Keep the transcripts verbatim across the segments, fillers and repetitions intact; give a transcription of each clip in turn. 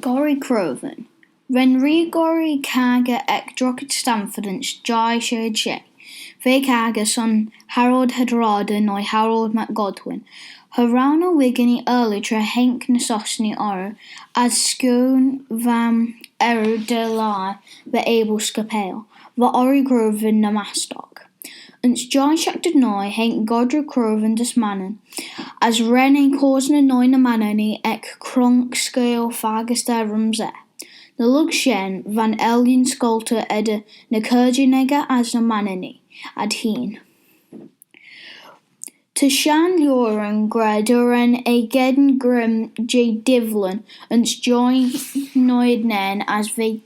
Gorree Crobhan. Ren Ree Gorree caggey ec droghad Stamford ayns jeih shey. V'eh caggey son Harold Hardrada, noi Harold MacGodwin. Cha row ny Whiggeyn oallagh tra haink ny Sostnee orroo, as skeeal va orroo dy lhie, va abyl scapail. Va Gorree Crobhan ny mast'oc. Ayns jeih shiaght ard nuy haink Godric Crobhan dys Mannin, as ren eh cosney nuy ny Manninee ec cronk skeeal faggys da Rhumsaa. Ny lurg shen va'n ellan scoltey eddyr ny Kirjinnaghey as ny Manninee ad hene. Ta shenn lioaryn gra dy ren eh geddyn greim jeh Divlyn ayns jeih nuy ard nen as v'eh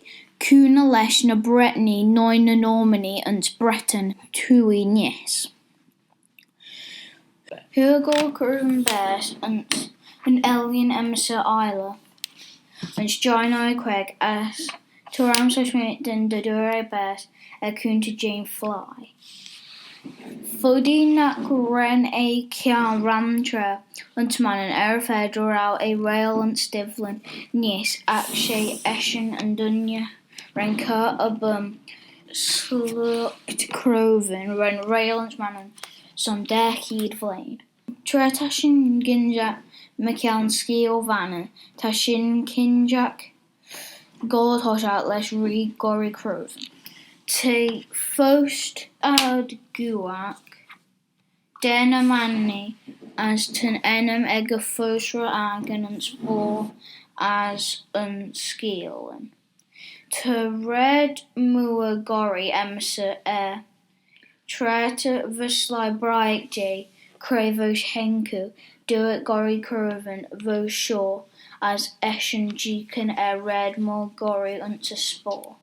cooney lesh ny Bretnee noi ny Normanee ayns Bretin twoaie neesht. Hooar Gorree Crobhan baase ayns yn ellan enmyssit Islay ayns jeih nuy queig as ta ram smayd dy dooar eh baase er coontey jeh'n fly. Foddee nagh ren eh kiart ram traa ayns Mannin er y fa dy row eh reill ayns Divlyn neesht, agh she eshyn yn dooinney ren cur y bum. Sluight Crobhan ren reill ayns Mannin son daa cheead blein. Tra ta shin ginsaghey mychione skeeal Vannin, ta shin ginsaghey goll toshiaght lesh Ree Gorree Crobhan. T'eh foast ard-ghooagh da ny Manninee as ta'n ennym echey foast ry-akin ayns boayl as ayns skeealyn. Ta raad mooar Gorree enmyssit er. Tra ta vees sleih briaght jeh cre voish haink oo, dooyrt Gorree Crobhan voish shoh as eshyn jeeaghyn er raad mooar Gorree ayns y spoar.